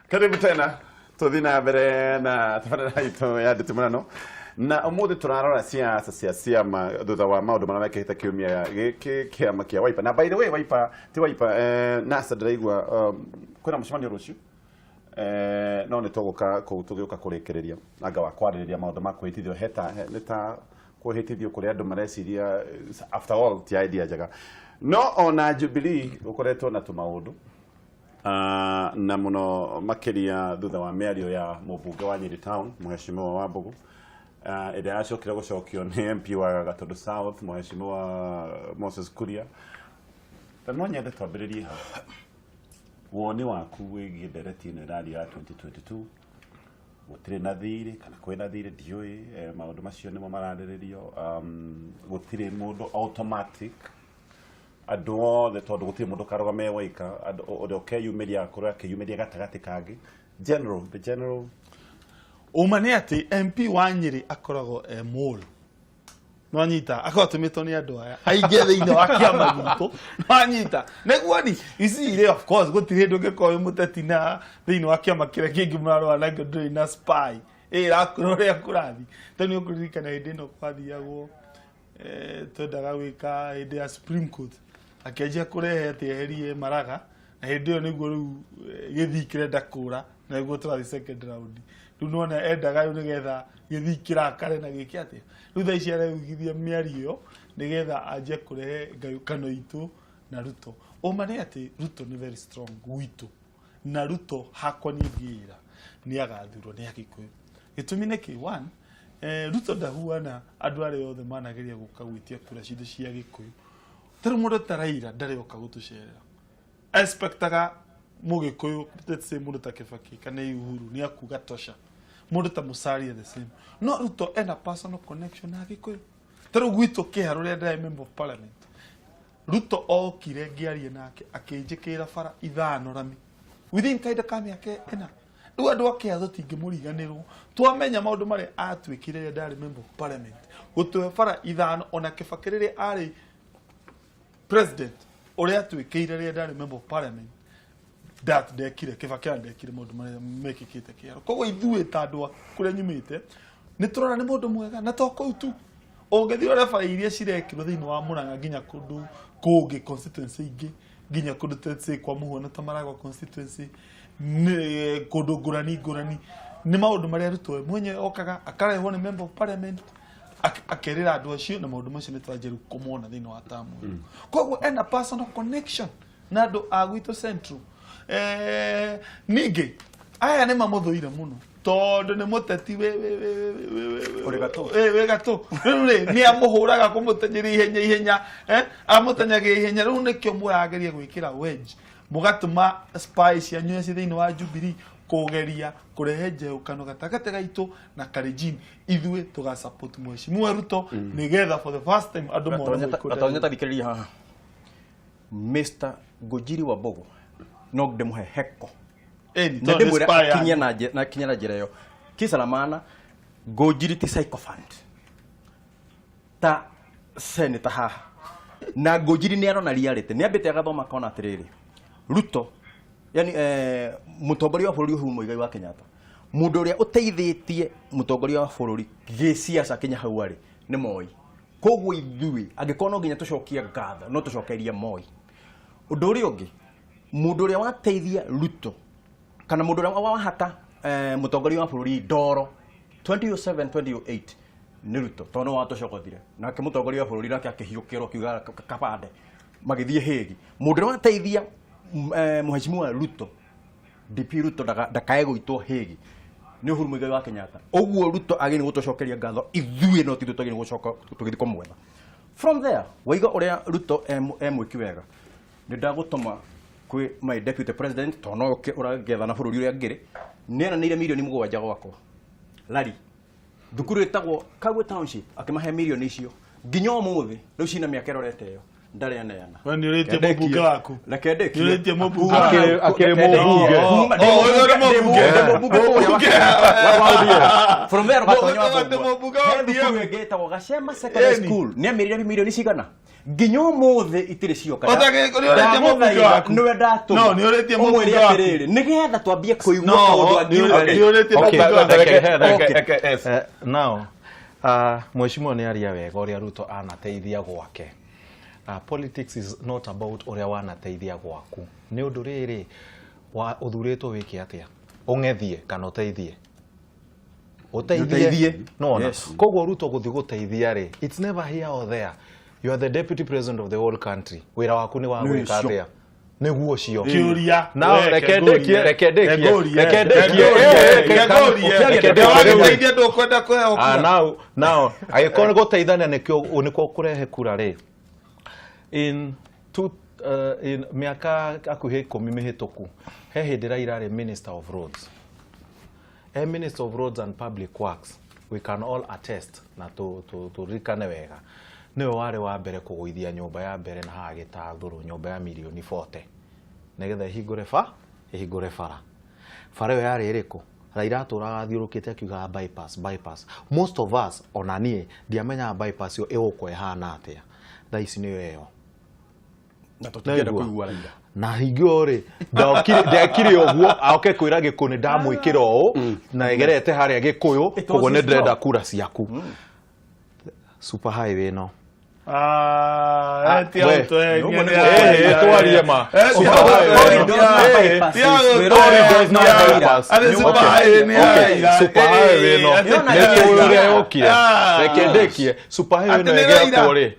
Karibu tena tuthi na mbere na tabarĩra itũ ya nditimũrano, na ũmũthĩ tũrarora siasa cia ciama thutha wa maũndũ marĩa mekĩte kiumia gĩkĩ, kĩama kĩa Wiper. Na by the way, Wiper ti Wiper, NASA ndĩraigua kwĩna mũcemanio rũciũ, no nĩ tũgũka kũu tũgĩũka kũrĩkĩrĩria anga wa kwarĩrĩria maũndũ ma kwĩhĩtithio heta nĩ ta kwĩhĩtithio kũrĩa andũ mareciria, after all ti idea njega. No ona Jubilee gũkoretwo na tũmaũndũ, na mũno makĩria thutha wa mĩario ya mũmbunge wa Nyeri Town, Mheshimiwa Wambugu, ĩrĩa yacokire gũcokio nĩ MP wa Gatundu South, Mheshimiwa Moses Kuria. Na no nyende twambĩrĩrie hau, woni waku wĩgiĩ ndereti ĩno ĩraria ya 2022, gũtirĩ na thirĩ kana kwĩna thirĩ, ndiũĩ, maũndũ macio nĩmo mararĩrĩrio. Gũtirĩ mũndũ automatic, andũ othe, tondũ gũtirĩ mũndũ karũgame e waika, andũ ũrĩa ũkeyumĩria akorwo akĩyumĩria gatagatĩ kangĩ, general the general. Ũma nĩ atĩ MP wa Nyĩrĩ akoragwo e mũrũ, nwanyita, akoragwo atũmĩtwo nĩ andũ aya aingĩ thĩinĩ wa kĩama gitũ, nwanyita, nĩguo ni ici irĩ. Of course gũtirĩ hĩndĩ ũngĩkorwo wĩ mũteti na thĩinĩ wa kĩama kĩrĩa kĩngĩ mũrarũa nakĩo ndũrĩ na spy ĩrakwĩra ũrĩa kũrathiĩ. Tondũ nĩ ũkũririkana hĩndĩ ĩno kwathiagwo, twendaga gwĩka hĩndĩ ya Supreme Court, akĩanjia kũrehe atĩ eherie Maraga, na hĩndĩ ĩyo nĩguo rĩu gĩthii kĩrenda kũra na nĩguo tũrathiĩ second round. Rĩu nĩwona endaga rĩu nĩgetha gĩthii kĩrakare na gĩke atĩa. Rĩu thaa ici areugithia mĩario ĩyo nĩgetha anjie kũrehe ngayũkano itũ na Ruto. Ũma nĩ atĩ Ruto nĩ very strong gwitũ, na Ruto hakwa niĩ ngĩĩra nĩ agathurwo nĩ Agĩkũyũ. Gĩtũmi nĩ kĩ? One, Ruto ndahuana andũ arĩa othe manageria gũka gwĩtia kura citũ cia Gĩkũyũ. Tarĩu mũndũ ta Raila ndarĩ oka gũtũcerera, expectaga Mũgĩkũyũ, let's say mũndũ ta Kibaki kana Uhuru, nĩ akuga tosha, mũndũ ta Musalia the same. No Ruto ena personal connection na Agĩkũyũ. Tarĩu gwitũ Kĩharũ, rĩrĩa ndarĩ member of parliament, Ruto okire ngĩaria nake akĩnjĩkĩra bara ithano rami within kahinda ka mĩaka 4. Rĩu andũ a Kĩharũ tũtingĩmũriganĩrwo, twamenya maũndũ marĩa atuĩkire rĩrĩa ndarĩ member of parliament, gũtũhe bara ithano. Ona Kibaki rĩrĩa arĩ president, ũrĩa atuĩkĩire rĩrĩa ndarĩ member of parliament, that ndekire Kibaki, ndekire maũndũ marĩa mekĩkĩte Kĩharũ. Koguo ithuĩ ta andũ a kũrĩa nyumĩte nĩ tũrona nĩ mũndũ mwega. Na to kũu tu, ũngĩthiĩ ũrore bara iria cirekirwo thĩinĩ wa Murang'a nginya kũndũ kũngĩ, constituency ingĩ, nginya kũndũ, let's say, kwa mũhuano ta Maragwa constituency, nĩ kũndũ ngũrani ngũrani, nĩ maũndũ marĩa Ruto we mwenyewe okaga akarehwo nĩ member of parliament, akerĩra andũ acio, na maũndũ macio nĩ twanjia rĩu kũmona thĩinĩ wa tamu ĩyo. Koguo ena personal connection na andũ a gwitũ Central. Ningĩ aya nĩ mamũthũire mũno tondũ nĩ mũteti Ũrĩ gatũ. Wĩ gatũ. Rĩu rĩ nĩ amũhũraga kũmũtenyeria ihenya ihenya, amũtenyagia ihenya. Rĩu nĩkĩo mũrageria gwĩkĩra wedge, mũgatũma spy cianyu ci thĩinĩ wa Jubilee kũgeria kũrehe njehũkano gatagatĩ gaitũ na Kalenjin. Ithuĩ tũga support Mheshimiwa Ruto nĩgetha for the first time andũ mone Mũgĩkũyũ. Gatonya, tathikĩrĩria haha, Mr Ngũnjiri wa Mbogo no ndĩmũhe heko Ĩni, na tondũ nĩ ndĩmwĩre spy yanyu. akinye na na akinye na njĩra ĩyo kisa na maana. Ngũnjiri ti sycophant ta senator haha, na Ngũnjiri nĩ arona reality, nĩ ambĩte agathoma akona atĩrĩrĩ, Ruto yani, mũtongoria wa bũrũri Uhuru Muigai wa Kenyatta, mũndũ ũrĩa ũteithĩtie mũtongoria wa bũrũri gĩciaca kinya hau arĩ nĩ Moi. Koguo ithuĩ angĩkorwo no nginya tũcokie ngatho, no tũcokerie Moi. Ũndũ ũrĩa ũngĩ, mũndũ ũrĩa wateithia Ruto kana mũndũ ũrĩa wahaka mũtongoria wa bũrũri ndoro 2007 2008 nĩ Ruto, tondũ no watũcokothire nake mũtongoria wa bũrũri, nake akĩhiũkĩrwo akiuga kabande magĩthiĩ Hague. Mũndũ ũrĩa wateithia Mheshimiwa Ruto, DP Ruto, ndakae gũitwo Hague nĩ Uhuru Muigai wa Kenyatta. Ũguo Ruto agĩrĩirwo gũtũcokeria ngatho ithuĩ, no tithuĩ twagĩrĩirwo gũcoka tũgĩthiĩ kũmwetha. From there waiga ũrĩa Ruto e mwĩki wega, nĩ ndagũtũma kwĩ my deputy president, tondũ no ũke ũrangĩathana bũrũri ũrĩa ngĩrĩ. Nĩ eranĩire mirioni 7 gwakwa lari thukuru ĩtagwo Kagwe Township, akĩmahe mirioni icio nginya ũmũthĩ rĩu cina mĩaka ĩrorete ĩyo. Ndarĩ aneana. We nĩ ũrĩtie mũmbunge waku. Reke ndĩkie. Nĩ ũrĩtie mũmbunge waku. Akĩrĩ mũmbunge. Oh, ũyũ nĩ mũmbunge. Ndĩ mũmbunge kũrĩa wa- From there Gatonyo wa Ndĩ Mbũmbua. mũmbunge wa He ODM. thukuru ĩngĩ ĩtagwo Gacema Secondary Ĩni. School. Nĩ amĩrire milioni cigana? Nginya ũmũthĩ itirĩ cioka. Ũtagĩ- nĩ ũrĩtie mũmbunge waku. Nĩwe ndatũma. No, nĩ ũrĩtie mũmbunge Ũmwĩre waku. atĩrĩrĩ, nĩgetha twambie kũigua No, kaũndũ nĩ angiuga rĩ. ũrĩtie Okay. mũmbunge waku. Reke- Now, mheshimiwa nĩ aria wega ũrĩa Ruto anateithia gwake. Politics is not about ũrĩa wanateithia gwaku. Nĩ ũndũ rĩrĩ, ũthurĩtwo wĩke atĩa? Ũng'ethie kana ũteithie? Ũteithie. Nona. Yes. Koguo Ruto gũthiĩ gũteithia rĩ, it's never here or there. You are the deputy president of the whole country. Wĩra waku nĩ wa Nĩ gwĩka ũcio. atĩa? Nĩguo ũcio. Kĩũria. Now, We, reke kengũrie. ndĩkie, reke ndĩkie, Kengũrie. reke ndĩkie, Kengũrie. Kengũrie. reke ndĩkie. Wagĩteithia ndũkwenda kũheo Ah, kura. now angĩkorwo nĩ gũteithania nĩkĩo nĩkuo kũrehe kura rĩ, in two, in mĩaka hakuhĩ 10 mĩhĩtũku, he hĩndĩ Raila arĩ minister of roads. E minister of roads and public works, we can all attest na tũririkane wega, nĩwe warĩ wa mbere kũgũithia nyũmba ya mbere na haha Gĩtathũrũ, nyũmba ya mirioni 40 nĩgetha ĩhingũre ĩhingũre bara. Bara ĩyo yarĩ ĩrĩkũ? Raila atũraga athiũrũkĩte akiugaga bypass, bypass. Most of us, ona niĩ ndiamenyaga bypass ĩyo ĩgũkorwo ĩhana atĩa. Thaa ici nĩyo ĩyo. Na tũtingĩenda Naigua. kũigua Raila. Na hingĩ rĩ, ndekire ũguo aoke kwĩra Gĩkũyũ nĩ ndamwĩkĩra ũũ na ĩgerete harĩa Gĩkũyũ, It was koguo nĩ his ndĩrenda job. kura ciaku. Super highway ĩno. Ah, eh, tia we. ũtũ, eh, Nĩguo nĩ- nĩguo. Eh, twarie ma. Eh, tia Super ũtũ, highway eh, ĩno. tia- Eh, tia ũtũ, Corridors na eh, bypass. Arĩ super Okay. highway nĩ Okay. Raila. Super highway ĩno. Eh, Nĩona Nĩ tũĩ Raila. ũrĩa yũkire. Ah. Reke ndĩkie. Super highway Atĩ ĩno nĩ ĩgĩakwo Raila. rĩ.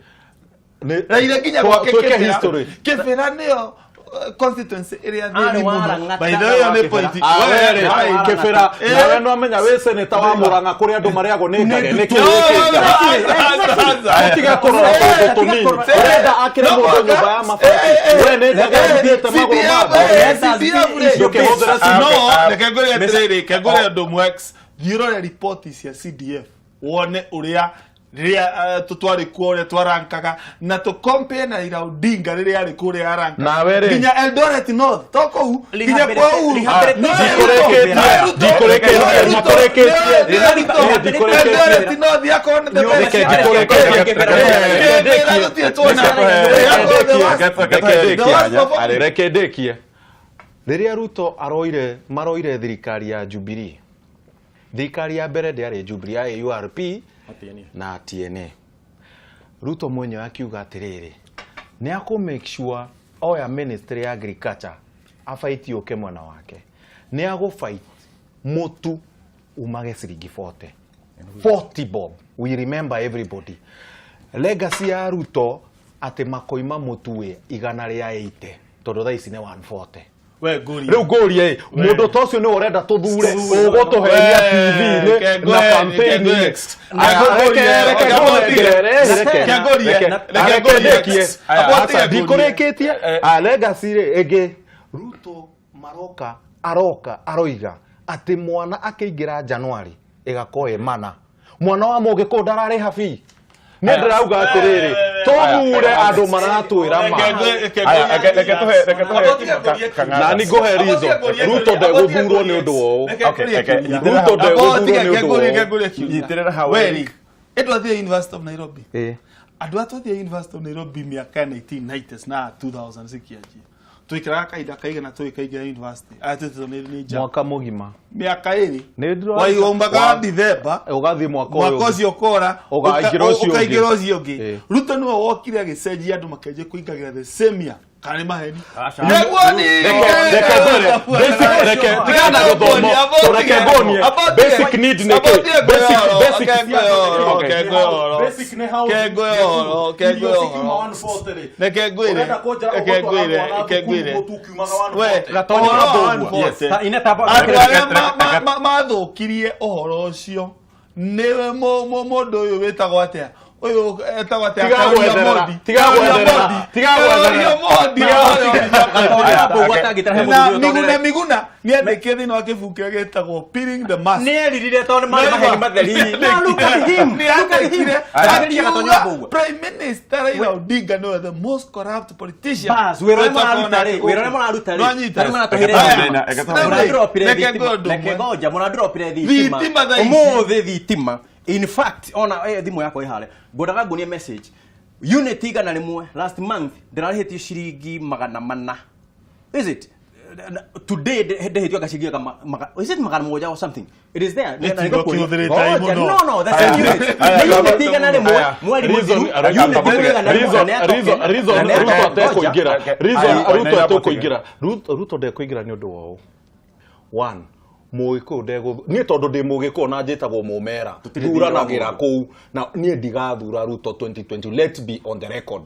Raila nginya gwake Twĩke Kĩbĩra. history. Kĩbĩra nĩyo constituency ĩrĩa Arĩ thĩni wa mũno. Lang'ata By the way, na wa ĩyo nĩ Kĩbĩra. point. Ah, We, we rĩ, hai. Kĩbĩra, Eh. nawe nĩwamenya wĩ seneta wa Mũrang'a kũrĩa andũ marĩagwo nĩ ngage, nĩkĩ No, wĩkĩte? no, no, Ũtige kũrora kũndũ tũnini. Ũrenda akĩre mũndũ nyũmba ya mabati. We nĩ ngage ĩthiĩte magũrũ ma thĩ. Ndũkĩhũthĩre No, reke ngwĩre atĩrĩrĩ, reke ngwĩre ũndũ ũmwe. Thiĩ ũrore riboti cia CDF wone ũrĩa rĩrĩa tũtwarĩ kuo ũrĩa twarankaga na tũ compare na Raila Odinga rĩrĩa arĩ kũrĩa arankaga Nawe rĩ. nginya Eldoret North to kũu nginya kwa Uhuru Eldoret North akorwo nĩ the best. Kĩbĩra gũtirĩ tuona. Reke ndĩkie. Rĩrĩa Ruto aroire maroire thirikari ya Jubilee, thirikari ya mbere ndĩarĩ Jubilee, yarĩ URP na TNA. Ruto mwenyewe akiuga atĩrĩrĩ, nĩ akũ make sure oya ministry ya agriculture abaiti yũke mwena wake, nĩ agũ fight mũtu umage ciringi 40 40 bob. We remember everybody legacy ya Ruto atĩ makoima mũtu wĩ 180 tondũ thaa ici nĩ 140. We ngũrie. Rĩu ngũrie ĩ, mũndũ ta ũcio nĩwe ũrenda tũthure ũgũtũheria TV-inĩ na campaign-inĩ. Ndikũrĩkĩtie legacy rĩ ĩngĩ Ruto maroka aroka aroiga atĩ mwana akĩingĩra January ĩgakorwo ĩ mana, mwana wa mũgĩkũyũ ndararĩha fee. Nĩ ndĩrauga atĩrĩrĩ, tũthure andũ maratwĩra ma. Na nĩ ngũhe reason Ruto ndegũthurwo nĩ ũndũ wa ũũ. Ruto ndegũthurwo nĩ ũndũ wa ũũ. Nyitĩrĩra hau. Weri ĩtwathire University of Nairobi. Ĩ. Andũ a twathire University of Nairobi mĩaka ya 1990s na 2000 cikĩanjia, twikaraga kahinda kaigana tũgĩkaingĩra university aya twĩtĩtwo nĩ nja Mwaka mũgima. Mĩaka 2. Nĩ ndĩrona- Waiumbaga Dithemba ũgathiĩ mwaka mwaka ũyũ ũcio ũkora Ũkaingĩra ũcio ũngĩ. ũkaingĩra ũcio ũngĩ. Ĩ. Ruto nĩwe wokire agĩcenjia andũ makĩanjia kũingagĩra the same year. Kana nĩ maheni? Aca. Nĩguo ni Reke ngwĩre, basic, reke tigana na gũthomo, reke nguonie basic need nĩ kĩ. Basic, basic, okay. Reke ngwĩre, reke ngwĩre, reke ngwĩre. We, Gatonyo ũhoro wa wa Mbũgua. 140. Ta ine tabo- Andũ arĩa mathũkirie ũhoro ũcio nĩwe mũndũ ũyũ wĩtagwo atĩa, Ũyũ etagwo atĩa? Tiga Karoria gwetherera, Mondi. tiga Karoria gwetherera, Mondi. tiga gwetherera. Karoria Mondi. Gatonya Mbũgua atangĩtara he Na mũthuri ũyũ tondũ Miguna Miguna nĩ andĩkire thĩinĩ wa kĩbuku kĩrĩa gĩtagwo Peeling the Mask. nĩ eririre tondũ marĩ maheni matheri. Now look at him. Nĩ Look at him. andĩkire Agĩria Gatonya akiuga Mbũgua. Prime Minister Raila Odinga nĩwe the most corrupt politician. Bas, wĩra ũrĩa Twĩtagwo mũraruta rĩ, nake wĩra ũrĩa gũkũ. mũraruta rĩ, Nĩwanyita? arĩa maratũheire Aya, thitima. Reke rĩu rĩ, Mũrandropire reke thitima. ngwĩre ũndũ Reke ũmwe. ngoja, mũrandropire Thitima thaa ici. Ũmũthĩ thitima. In fact, ona thimũ yakwa ĩ harĩa. Ngwendaga nguonie message. Unit 100 last month ndĩrarĩhĩtio ciringi 400. Is it? Today ndĩhĩtio anga ciringi is it 700 or something? It is there. Nĩ Na kiugo nĩngũkuonia. kĩhũthĩrĩte Ngoja, mũno. No, no, that's a unit. Nĩ unit 100 Aya. mweri Reason- mũthiru. Unit 100 na nĩ Reason- atoke. reason- Na nĩ Ruto atoke. atekũingĩra. Ngoja. Reason Aya, Ruto aya, atekũingĩra. Ruto ndekũingĩra nĩ ũndũ wa ũũ. One, Mũgĩkũyũ ndegũ niĩ tondũ ndĩ Mũgĩkũyũ na njĩtagwo Mũmera thuranagĩra kũu na niĩ ndigathura Ruto 2020. Let's be on the record.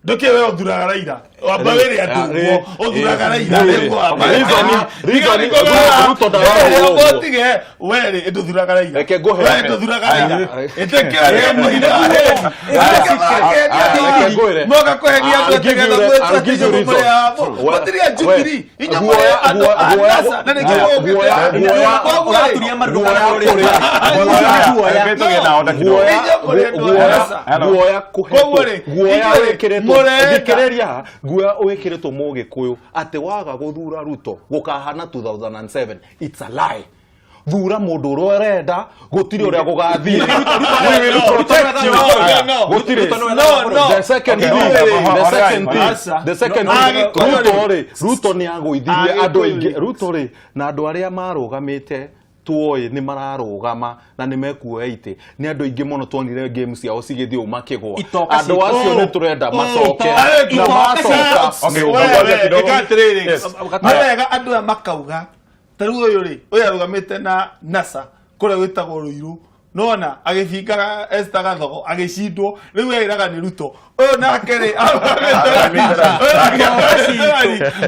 Ndũkĩ we ũthuraga Raila. Wamba wĩre andũ ũguo, ũthuraga Raila, nĩguo wamba. Reason- Ruto ndararũa ũguo. Tige, we rĩ, ndũthuraga Raila. Reke ngũhe. We ndũthuraga Raila. Aya. Ĩtĩkĩra rĩ, mũhitha. Aya, reke ngwĩre. Moka kweheria andũ I'll give you atĩ the- getha I'll give you mwĩtwo reason. mũrĩ Gũtirĩ a Jubilee. Inyuĩ mũrĩ andũ a NASA, na nĩkĩo mũgũkĩte. Guoya- Koguo rĩ, Ũraturia maru Guoya ndũkarũre. kũrĩa- Guoya. Reke tũgĩe na order kidogo. Guoya- Inyuĩ mũrĩ andũ a guoya- NASA. guoya Koguo rĩ, kũhetwo guoya inyuĩ rĩ, wĩkĩrĩtwo mũrenda. thikĩrĩria guoya wĩkĩrĩtwo mũgĩkũyũ atĩ waga gũthura Ruto gũkahana 2007. It's a lie. Thura mũndũ ũrĩa ũrenda, gũtirĩ ũrĩa gũgathiĩ. We will protect you. No, no. Gũtirĩ. No, no. The second Okay, thing, no, the second thing, Aca. the second No, thing, Agĩkũyũ rĩ. Ruto rĩ, Ruto nĩ agũithirie andũ aingĩ. Agĩkũyũ rĩ. Ruto rĩ, na andũ arĩa marũgamĩte tuoĩ nĩ mararũgama na nĩ mekuoya itĩ nĩ andũ aingĩ mũno tuonire game ciao cigĩthiĩ ũũ makĩgũa. Itoka Andũ citũ. acio nĩ tũrenda macoke Itoka na macoka. Okay, We, ngoja we, kidogo. ĩka atĩrĩrĩ. Yes. Nĩ wega andũ aya makauga ta rĩu ũyũ rĩ, ũyũ arũgamĩte na NASA kũrĩa gwĩtagwo Rũirũ, nona agĩbingaga Esther Gathogo agĩcindwo, rĩu eĩraga nĩ Ruto. Ũyũ nake rĩ, arũgamĩte ũyũ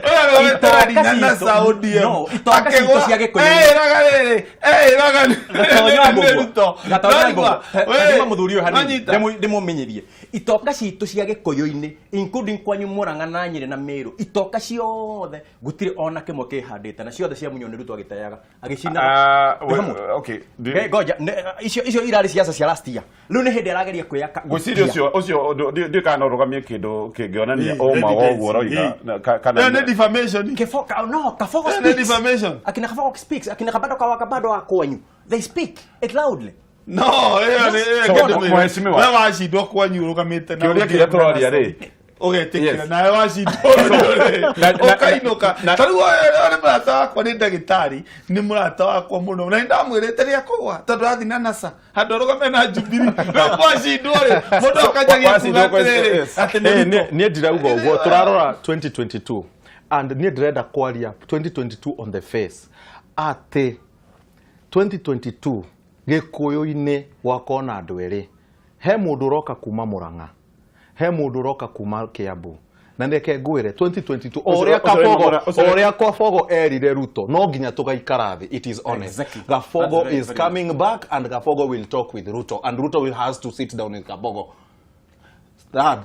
arũgamĩte rari na NASA ODM. No, itoka citũ cia Gĩkũyũ. Eĩraga rĩrĩ, eĩraga Gatonya nĩ Mbũgua. Ruto. Gatonya Nĩwaigua? Mbũgua. We, Ndĩma mũthuri ũyũ hanini. wanyita? Ndĩmũmenyerie itoka citũ cia Gĩkũyũ-inĩ, including kwanyu Murang'a na Nyĩrĩ na Mĩrũ, itoka ciothe gũtirĩ ona kĩmwe kĩhandĩte na ciothe ciamunywo nĩ Ruto agĩteaga agĩcina. Okay. Ngoja, icio irarĩ ciaca cia last year, rĩu nĩ hĩndĩ arageria kwĩyaka. Ngwĩciria ũcio ndiũĩ kana no ũrũgamie kĩndũ kĩngĩonania ũma wa ũguo ũroiga kana Ĩyo nĩ defamation. Kefo, no, Kabogo Ĩyo nĩ speaks. defamation. Akina Kabogo speaks, akina Kabado kawa Kabado wa kwanyu. They speak it loudly. No, ĩyo nĩ ĩyo So, kĩndũ mheshimiwa. We wacindwo kwanyu ũrũgamĩte na Kĩũria ODM kĩrĩa tũroria na rĩ. Ũgetĩkĩra Yes. nawe wacindwo ũkainũka. Ta rĩu ũyũ nĩ mũrata wakwa, nĩ ndagĩtarĩ, nĩ mũrata wakwa mũno, na nĩ ndamwĩrĩte rĩa kũgwa tondũ athiĩ na NASA handũ arũgame na Jubilee. Rĩu kwacindwo rĩ, mũndũ akanjagia kuga Wacindwo kwa- atĩrĩrĩ yes. atĩ nĩ Eh, Ruto. niĩ ndirauga ũguo. Tũrarora 2022 and niĩ ndĩrenda kwaria 2022 on the face atĩ 2022 Gĩkũyũ-inĩ gwakorwo na andũ erĩ. He mũndũ ũroka kuma Mũrang'a, he mũndũ ũroka kuma Kĩambu, na reke ngwĩre 2022 o ũrĩa Ũcio- ũcio Kabogo ũcio- o ũrĩa Kabogo erire Ruto no nginya tũgaikara thĩ. It is honest. Exactly. Gabogo That's very, is very coming back and Gabogo will talk with Ruto and Ruto will has to sit down with Kabogo. Third,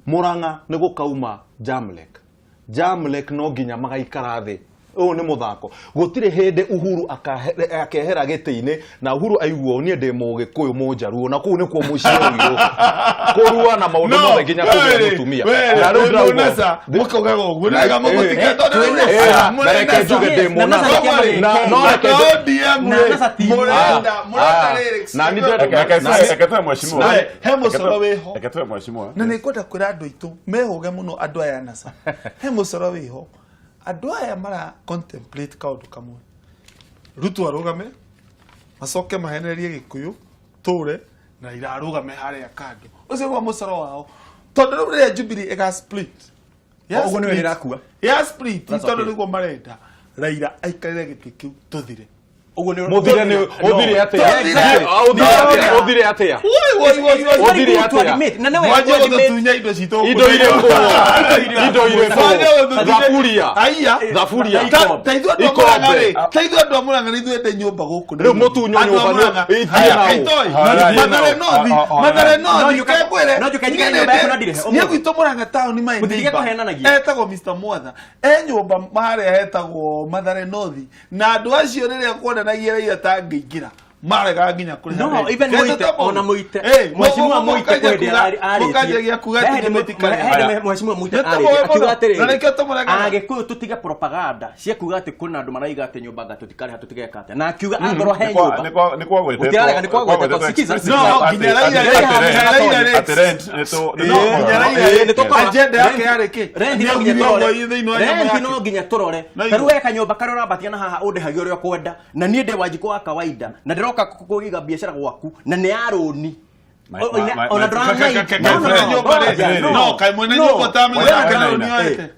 Murang'a nĩ gũkauma Jamlek. Jamlek no nginya magaikara thĩ. Ũyũ nĩ mũthako. Gũtirĩ hĩndĩ Uhuru akehera gĩtĩ-inĩ na Uhuru aiguo niĩ ndĩ Mũgĩkũyũ Mũnjaruo na kũu nĩkuo mũciĩ witũ kũrua na maũndũ mothe nginya kũgĩa mũtumia. Na rĩu ndĩrauga Mũkaugaga ũguo nĩ wega mũgũtikia tondũ rĩu Eh, mũrĩ na reke NASA. njuge ndĩ Na NASA mũnasa. nĩ kĩama Na gĩkĩ. no reke Na njuge ODM Na rĩ, NASA ti- mũrenda Ah, mũrenda ah. rĩrĩ Na nĩ ndĩrenda- Reke tuhe mheshimiwa. We, he mũcoro wĩho. Reke tuhe mheshimiwa. Na nĩ ngwenda kwĩra andũ aitũ mehũge mũno, andũ aya NASA. He mũcoro wĩho, andũ aya mara contemplate kaũndũ kamwe: Ruto arũgame, macoke mahenererie Gĩkũyũ tũre na irarũgame harĩa kando. Ũcio nĩguo mũcoro wao, tondũ rĩu rĩrĩa Jubilee ĩga split ya Ũguo nĩwe split- ĩrakua. ya split That's tondũ okay. nĩguo marenda Raila aikarĩre gĩtĩ kĩu tũthire. Ũguo nĩ Muthire nĩ uthire atia? Tũthire. Uthire uthire atia? Woi, woi, woi, woi. Ũthire atĩa? Na nĩ wega Mwanjie kũ-admit. gũtũtunya indo citũ gũkũ. Indo irĩkũ? Indo irĩkũ? Mwanjie gũtũtunya- Thaburia. Aiya. Thaburia. Ta ithuĩ andũ a Ikombe. Mũrang'a rĩ, ta ithuĩ andũ a Mũrang'a nĩ ithuĩ ende nyũmba gũkũ. Rĩu mũtunywo Andũ a nyũmba nĩ- Mũrang'a. ithiĩ Haya, nao. kaitoi. Haya, Mathare nao. North, Ah, ah, Mathare ah. North, No njuke- kengwĩre, no njuke njikare niĩ nyũmba yaku nĩ- na ndirĩhe, niĩ ũmũthĩ. gwitũ Mũrang'a taũni my Mũtige neighbor, kũhenanagia. etagwo Mr. Mwatha e nyũmba harĩa hetagwo Mathare North na andũ acio rĩrĩa kuonanagia raia tangĩingĩra maregaga nginya kũrĩha No, rent. even Kĩndũ Mũite, ta mũndũ. ona Mũite. Eh, Mheshimiwa Mũite mũkanjia kwĩ hĩndĩ arĩtie. mũkanjagia kuga atĩ He hĩndĩ nĩmũtikarĩha. he hĩndĩ Mheshimiwa Mũite Nĩ arĩtie, tũmũĩ akiuga mũno. atĩrĩrĩ, Na nĩkĩo tũmũregaga. Agĩkũyũ tũtige propaganda cia kuga atĩ kwĩna andũ maraiga atĩ nyũmba anga tũtikarĩha tũtigeka atĩa na akiuga angorwo he nyũmba Gũtirarega, nĩ kwagwetetwo. Sikiza. No, nginya Raila rĩ- Raila rĩ- No, nginya Raila Ĩĩ, rĩ- nĩ tũkora. agenda yake yarĩ kĩ? Rent Nĩ no nginya augire tũrore. ũguo thĩinĩ wa nyamũ Rent yake. no nginya tũrore No ta rĩu igua. we kanyũmba karĩa ũrambatia na haha ũndĩhagia ũrĩa ũkwenda na niĩ ndĩ wanjikũ wa kawaida na ndĩroka kũiga biacara gwaku na nĩ ya rũni Ona ndũramaita. Kaĩ mwene nyũmba rĩ- no, kaĩ mwene nyũmba ũtamenya kana rũni oete.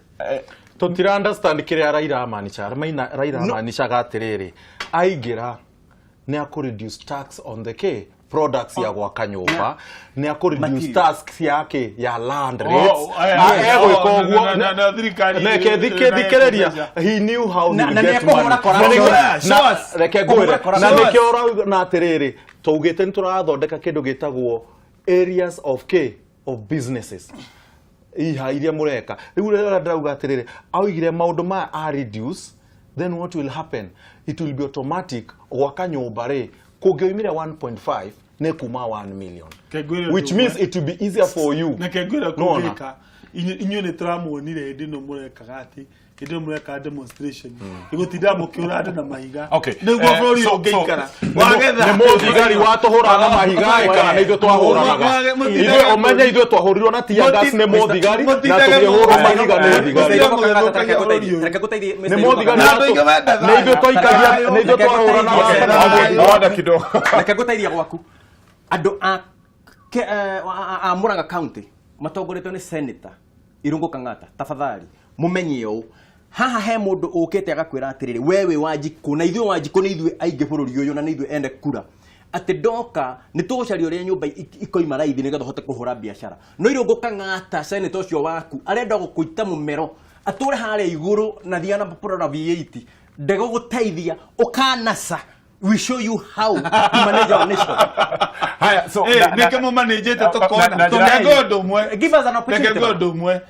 Tutira understand kiria Raila amaanishaga. Raila amaanishaga atiriri, aingĩra nĩ akũ reduce tax on the k products ya gwaka nyũmba, nĩ akũ reduce Material. tax yake ya land Oh, rates. aya, Na aya, egwĩka oh, ũguo na thirikari Reke thikĩrĩria, he knew how he Na- would na get nĩekũhũra money. corruption. Na nĩkĩo- Yeah, show na- us. reke Kũhũra ngwĩre na corruption. nĩkĩo ũrauga na atĩrĩrĩ, twaugĩte nĩ tũrathondeka kĩndũ gĩtagwo areas of k of businesses iha iria mũreka rĩu rĩrĩa ndĩrauga atĩrĩrĩ, augire maũndũ maya a reduce, then what will happen, it will be automatic. Gwaka nyũmba rĩ, kũngĩoimire 1.5 nĩ kuma 1 million, Kengwĩre which ũndũ means ũmwe. it will be easier for you. Reke ngwĩre Nĩwona? kũngĩka inyuĩ nĩ tũramuonire hĩndĩ ĩno mũrekaga atĩ hĩndĩ ĩno mũrekaga demonstration ĩgũtinda mũkĩũra andũ na mahiga Okay. nĩguo Eh, bũrũri ũngĩikara wagetha nĩ mũthigari watũhũra na mahiga kana nĩ ithuĩ twahũranaga? Ithuĩ ũmenye ithuĩ twahũrirwo na tear gas nĩ mũthigari na tũkĩhũrwo mahiga nĩ thigari. Reke ngũteithie, Mr. Nĩ mũthigari. Na andũ aingĩ menda Nĩ ithuĩ twaikagia, nĩ ithuĩ twahũranaga na Okay. Order kidogo. Reke ngũteithie gwaku andũ a a Murang'a County matongoretio nĩ Senator Irungu Kang'ata, tafadhali mumenye ũũ, haha he mũndũ ũkĩte agakwĩra atĩrĩrĩ, we wĩ Wanjikũ na ithuĩ Wanjikũ nĩ ithuĩ aingĩ bũrũri ũyũ na nĩ ithuĩ ene kura, atĩ ndoka nĩ tũgũcaria ũrĩa nyũmba ikoima raithi nĩgetha ũhote kũhũra biacara. No Irungu Kang'ata, senator ũcio waku, arenda gũkũita mũmero atũre harĩa igũrũ na thiana na V8 ndegũgũteithia ũkanasa. We show you how to manage our nation. Haya, so Eh, na- nĩkĩ mũmanĩnjĩte tũkona na- na- reke ũndũ ũmwe. Give us an opportunity. Reke ngwĩre ũndũ ũmwe.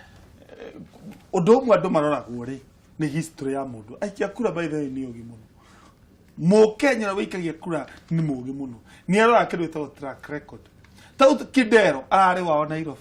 Ũndũ ũmwe andũ maroragwo rĩ nĩ history ya mũndũ. Aikia kura, by the way, nĩ ũgĩ mũno. Mũkenya ũrĩa wĩikagia kura nĩ mũgĩ mũno, nĩ aroraga kĩndũ gĩtagwo track record. Ta rĩu Kidero ararĩ wao Nairobi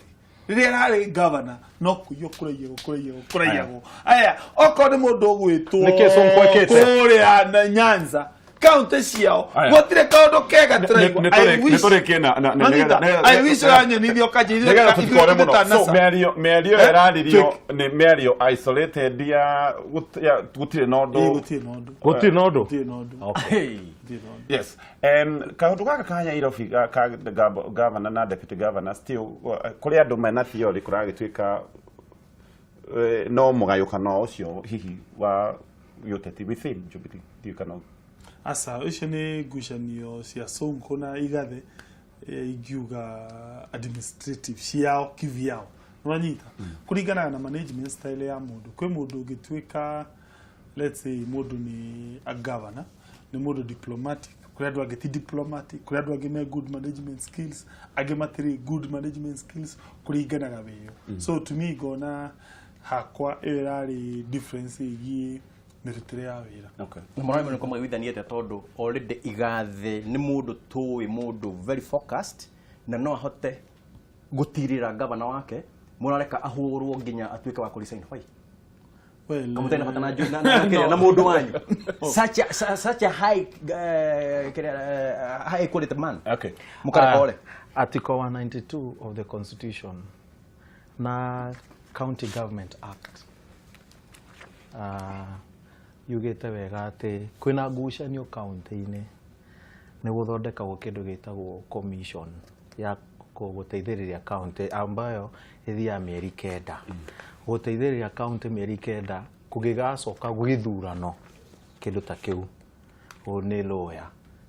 rĩrĩa ararĩ governor, no kũiywo kũraiyagwo kũraiyagwo kũraiyagwo. Aya, okorwo nĩ mũndũ ũgwĩtwo Nĩkĩ Sonko ekĩte? kũrĩa na Nyanza kaunti ciao, Aya. gũtirĩ kaũndũ kega tũraigua. I wish- Nĩtũrĩkie na Nanyita, I wish ũranyonithia ũkanjĩra nĩgetha ithuĩ tũtikore mũno. So tũtanasa. mĩario Eh, ĩraririo nĩ mĩario isolated ya gũtirĩ na Ĩĩ, ũndũ. gũtirĩ na ũndũ. Gũtirĩ na ũndũ. Gũtirĩ na ũndũ. Hey. Gũtirĩ na ũndũ. Yes, kaũndũ gaka ka Nairobi ka governor na deputy governor, still kũrĩ andũ mena theory kũragĩtuĩka no mũgayũkano ũcio hihi wa gĩũteti within Jubilee. Ndiũĩ kana Aca, icio nĩ ngucanio cia Sonko na Igathe, ingiuga administrative ciao kivyao. Nĩwanyita, kũringanaga na management style ya mũndũ. Kwĩ mũndũ ũngĩtuĩka, let's say mũndũ nĩ a governor, nĩ mũndũ diplomatic, kũrĩ andũ angĩ ti diplomatic, kũrĩ andũ angĩ me good management skills, angĩ matirĩ good management skills, kũringanaga wĩyo. So to me, ngona hakwa ĩyo ĩrarĩ difference ĩgiĩ mĩrutĩre ya wĩra. Na mũrore nĩ kũmaiguithania atĩa, tondũ already Igathe nĩ mũndũ tũĩ, mũndũ very focused na no ahote gũtirĩra gavana wake, mũrareka ahũrwo nginya atuĩke wa kũresign. Why? Well, Kamũtari na bata na na kĩrĩa, na mũndũ wanyu, such a high kĩrĩa, high quality man. Mũkareka ore. Article 192 of the Constitution na County Government Act yugĩte wega atĩ kwĩna ngucanio kaunti-inĩ, nĩ gũthondekagwo kĩndũ gĩtagwo commission ya gũteithĩrĩria kaunti, ambayo ĩthiaga mĩeri 9 gũteithĩrĩria kaunti, mĩeri 9 kũngĩgacoka gĩthurano kĩndũ ta kĩu. Ũyũ nĩ lawyer,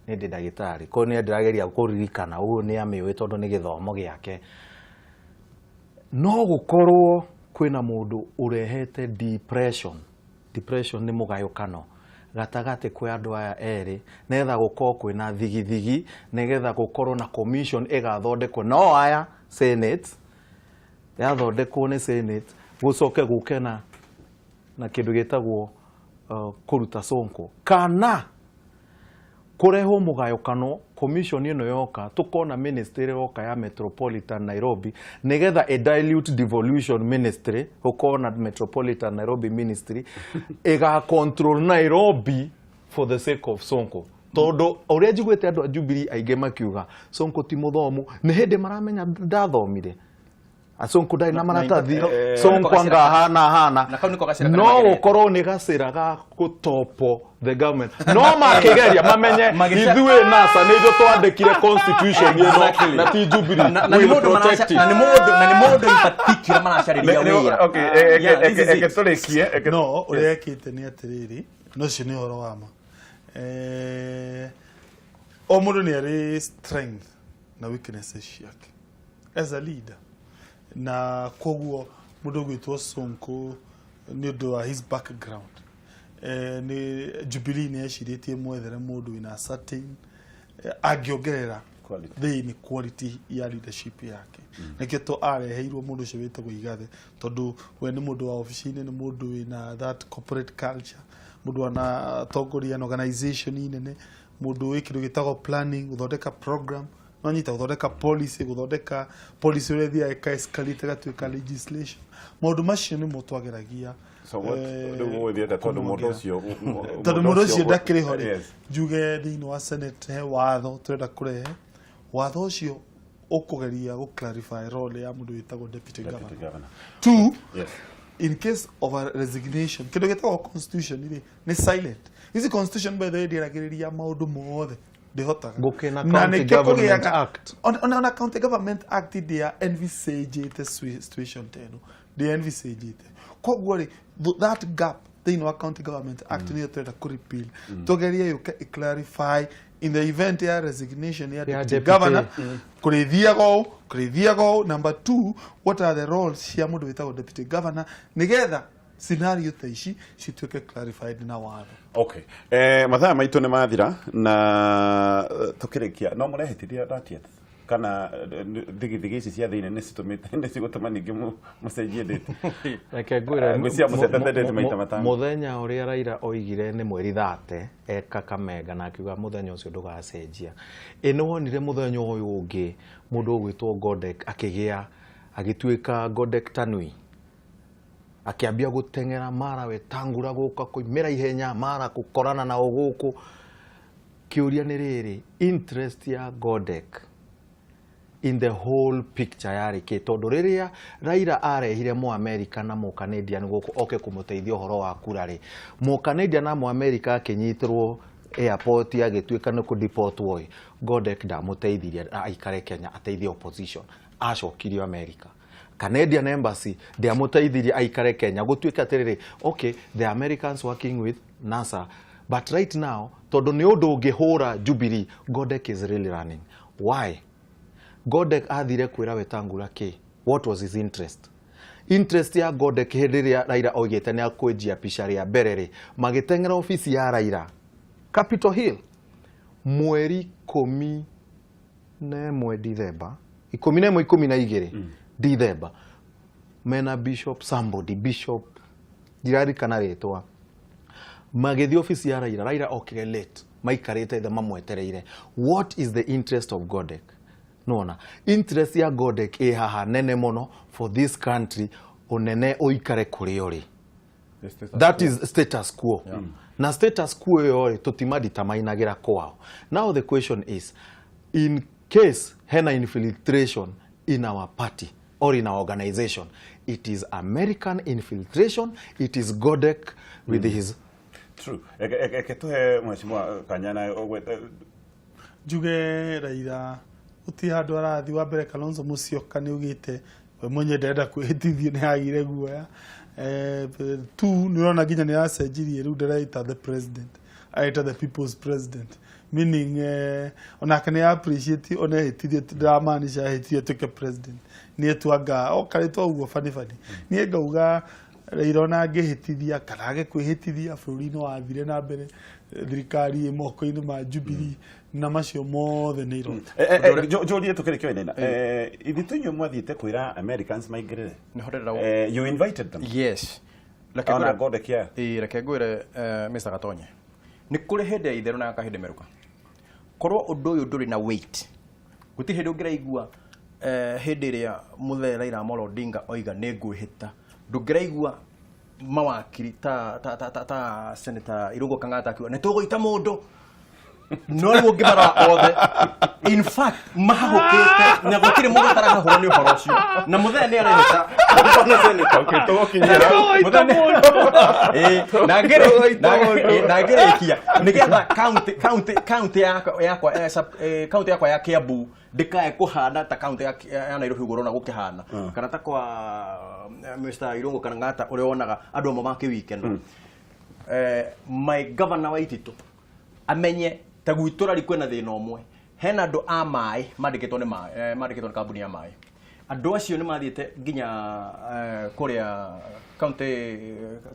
nĩ ndĩ ndagĩtarĩ, koguo nĩ ndĩrageria kũririkana ũyũ nĩ amĩũĩ tondũ nĩ gĩthomo gĩake. No gũkorwo kwĩna mũndũ ũrehete depression. Depression nĩ mũgayũkano gatagatĩ kwĩ andũ aya erĩ, nĩgetha gũkorwo kwĩna thigithigi, nĩgetha gũkorwo na commission ĩgathondekwo no aya Senate, yathondekwo nĩ Senate gũcoke gũke na kĩndũ gĩtagwo kũruta Sonko, kana kũrehwo mũgayũkano. Commission ĩno yoka, tũkona ministry yoka ya Metropolitan Nairobi, nĩgetha ĩ dilute devolution ministry, gũkorwo na Metropolitan Nairobi ministry ĩga control Nairobi for the sake of Sonko, tondũ ũrĩa njiguĩte andũ a Jubilee aingĩ makiuga Sonko ti mũthomu, nĩ hĩndĩ maramenya ndathomire. Sonko ndarĩ na maratathi. Sonko anga hana hana. Na kau nĩko gacĩra karĩa no magerete. Gũkorwo nĩ gacĩra ga gũtopo the government, no makĩgeria mamenye ithuĩ NASA nĩ ithuĩ twandĩkire constitution ĩno na ti Jubilee. Na We nĩ will mũndũ protect it. na nĩ mũndũ in particular maracarĩria wĩra. Okay, Yeah, this is eke it. tũrĩkie No ũrĩa ekĩte nĩ atĩrĩrĩ, no ũcio nĩ ũhoro wa ma. O mũndũ nĩ arĩ strength na weaknesses ciake as a leader, na koguo mũndũ ũgwĩtwo Sonko, nĩ ũndũ wa his background, nĩ Jubilee nĩ ecirĩtie mwethere mũndũ wĩna certain angĩongerera Quality. Thĩinĩ quality ya leadership yake. Nĩkĩo to areheirwo mũndũ ũcio wĩtagwo Igathe, tondũ we nĩ mũndũ wa obici-inĩ, nĩ mũndũ wĩna that corporate culture, mũndũ wanatongoria an organization nene, mũndũ wĩ kĩndũ gĩtagwo planning, gũthondeka program, no nyita gũthondeka policy, gũthondeka policy ũrĩa ĩthiaga ĩka escalate ĩgatuĩka legislation. Maũndũ macio nĩmo twageragia. So what rĩu ũgũthiĩ atĩa, tondũ mũndũ ũcio Tondũ mũndũ ũcio ndakĩrĩ ho rĩ, njuge thĩinĩ wa Senate he watho tũrenda kũrehe. Watho ũcio ũkũgeria gũ clarify role ya mũndũ wĩtagwo deputy Deputy governor. Governor. Two, in case of a resignation, kĩndũ gĩtagwo constitution rĩ nĩ silent. Ici constitution, by the way, ndĩaragĩrĩria maũndũ mothe, ndĩhotaga. Gũkĩna Na County nĩkĩo Government kũgĩaga- Act. Ona County Government Act ndĩa envisagĩte situation ta ĩno, ndĩa envisagĩte. Koguo rĩ, that gap thĩinĩ wa County Government Act nĩyo tũrenda kũ repeal, tũgerie yũke ĩ clarify in the event ya resignation ya Ya deputy deputy. governor kũrĩthiaga ũũ, kũrĩthiaga ũũ. Number two, what are the roles cia mũndũ wĩtagwo deputy governor, nĩgetha scenario ta ici cituĩke clarified na watho. Okay, mathaa maitũ nĩ mathira na tũkĩrĩkia no mũrehĩtithia 30th kana thigithigi ici cia thĩinĩ nĩ citũmĩte nĩ cigũtũma ningĩ mũcenjie date? Reke ngwĩre, Ngwĩciria mũcetete date maita 5. Mũthenya ũrĩa Raila oigire nĩ mweri 30 e Kakamega, na akiuga mũthenya ũcio ndũgacenjia. Ĩ nĩ wonire mũthenya ũyũ ũngĩ mũndũ ũgwĩtwo Godek akĩgĩa, agĩtuĩka Godek Tanui, akĩambia gũteng'era mara Wetangula gũka kũimĩra ihenya mara gũkorana nao gũkũ. Kĩũria nĩ rĩrĩ, interest ya Godek in the whole picture yarĩ kĩ? Tondũ rĩrĩa Raila arehire Mũamerika na Mũcanadian gũkũ oke kũmũteithia ũhoro wa kura rĩ, Mũcanadian na Mũamerika akĩnyitĩrwo airport agĩtuĩka nĩ kũdeportwo ĩ, Godek ndamũteithirie aikare Kenya ateithie opposition, acokirio America. Canadian Embassy ndĩamũteithirie aikare Kenya gũtuĩke atĩrĩrĩ, okay, the Americans working with NASA, but right now, tondũ nĩ ũndũ ũngĩhũra Jubilee, Godek is really running. Why Godek athire kwĩra Wetangula kĩ? What was his interest? Interest ya Godek hĩndĩ ĩrĩa Raila oigĩte nĩ akwenjia pica rĩa mbere rĩ, magĩteng'era obici ya Raila Capitol Hill mweri 11 Dithemba, 11, 12 Dithemba, mena Bishop somebody, Bishop ndirarikana rĩtwa, magĩthiĩ obici ya Raila. Raila okire late, maikarĩte thĩ mamwetereire. What is the interest of Godek? Nona interest ya Godek ĩ haha nene mũno for this country, ũnene ũikare kũrĩa ũrĩ. That is status quo, na status quo ĩyo rĩ, tũtimaditamainagĩra kwao. Now the question is, in case hena infiltration in our party or in our organization, it is American infiltration, it is Godek with his True. Eke tuhe Mheshimiwa Kanyana Njuge Raila gũtirĩ handũ arathiĩ. Wa mbere, Kalonzo Musyoka nĩ augĩte we mwenye ndarenda kwĩhĩtithio, nĩ agire guoya. Tu nĩ ũrona nginya nĩ aracenjirie, rĩu ndaraita the president, Aita the people's president, meaning onake nĩ appreciate ona ehĩtirie, ndĩramaanisha ehĩtirie atuĩke president, nĩ etuanga o karĩtwa ũguo bani bani. Niĩ ngauga Raila ona angĩhĩtithia kana age kwĩhĩtithia, bũrũri-inĩ wathire na mbere, thirikari ĩ moko-inĩ ma Jubilee na macio mothe nĩ iroto. Njũrie tũkĩrĩkia wainaina, ithuĩ inyuĩ mwathiĩte kwĩra Americans maingĩrĩre? Nĩho ndĩrenda You invited them? Yes. Reke Ona ngwĩre- ngode kĩa Ĩĩ, reke ngwĩre, Mr. Gatonye, nĩ kũrĩ hĩndĩ ya itherũ na kahĩndĩ merũka. Korwo ũndũ ũyũ ndũrĩ na weight, gũtirĩ hĩndĩ ũngĩraigua, hĩndĩ ĩrĩa mũthee Raila Amolo Odinga oiga nĩ ngwĩhĩta, ndũngĩraigua mawakiri ta Senator Irũngũ Kang'ata akiuga nĩ tũgũita mũndũ. No rĩu ũngĩmarora othe, in fact, mahahũkĩte na gũtirĩ mũndũ ũtarahahũrwo nĩ ũhoro ũcio, na mũthee nĩ arehĩta. Okay, tũgũkinyĩra. Ĩĩ, na ngĩrĩkia nĩgetha county yakwa county yakwa ya Kiambu ndĩkae kũhana ta county ya Nairobi ũguo ũrona gũkĩhana, kana ta kwa Mr. Irũngũ kana Ng'ata ũrĩa wonaga andũ amwe makĩwikena, my governor wa Ititũ amenye ta gwitũ rari kwĩna thĩna ũmwe. Hena andũ a maĩ mandĩkĩtwo nĩ maĩ, mandĩkĩtwo nĩ kambuni ya maĩ. Andũ acio nĩ mathiĩte nginya kũrĩa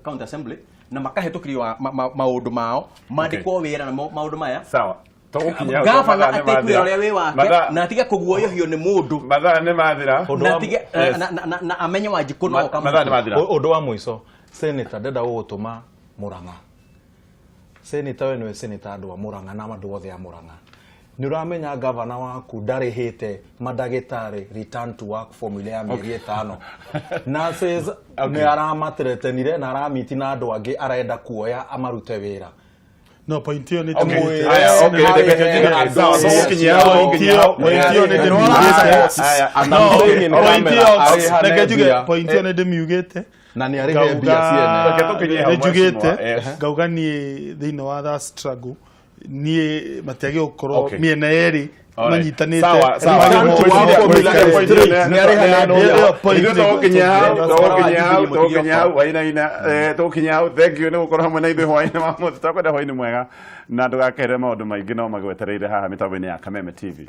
county assembly na makahĩtũkĩrio maũndũ mao mandĩkwo wĩra na maũndũ maya. Sawa, tũgũkinya hau, Gavana mathaa nĩ atekwĩra mathira. ũrĩa wĩ wake na atige kũguoyohio nĩ mũndũ. Mathaa nĩ mathira. Ũndũ Na Yes. na amenye Wanjikũ no oka. Mathaa nĩ mathira. Ũndũ wa mũico, senator, ndenda gũgũtũma Murang'a. Senator, we nĩwe senator andũ a Murang'a na andũ othe a Murang'a. Nĩ ũramenya gavana waku ndarĩhĩte mandagĩtarĩ return to work formula ya mĩeri 5. Nurses nĩ aramathreatenire na aramiti na andũ angĩ arenda kuoya amarute wĩra. No, point ĩyo nĩ Okay. ndĩmĩugĩte. Aya, okay, Harĩ reke tũkinye. andũ Sawa, othe. tũgũkinyia hau, tũgũkinyia hau. Point ĩyo nĩ Aya, ndĩmĩugĩte. aya, And No, I'm saying in point camera, ĩyo, arĩhane reke njuge, mbia. point ĩyo nĩ ndĩmiugĩte. Na nĩ arĩhe mbia ciene. Reke tũkinyie hau, nĩ njugĩte, mheshimiwa, yes. ngauga niĩ thĩinĩ wa that struggle niĩ matiagĩ gũkorwo mĩena yerĩ Alright. manyitanĩte. Sawa, sawa. Return to work formula is straight. Nĩ arĩhane mbia. Point Ithuĩ tũgũkinyia hau, nĩ- tũgũkinyia hau, Jubilee tũgũkinyia hau, wainaina, tũgũkinyia hau. Thank you nĩ gũkorwo hamwe na ithuĩ hwaĩ-inĩ wa ũmũthĩ. Twakwenda hwaĩ-inĩ mwega na ndũgakerere, maũndũ maingĩ no magwetereire haha mĩtambo-inĩ ya Kameme TV.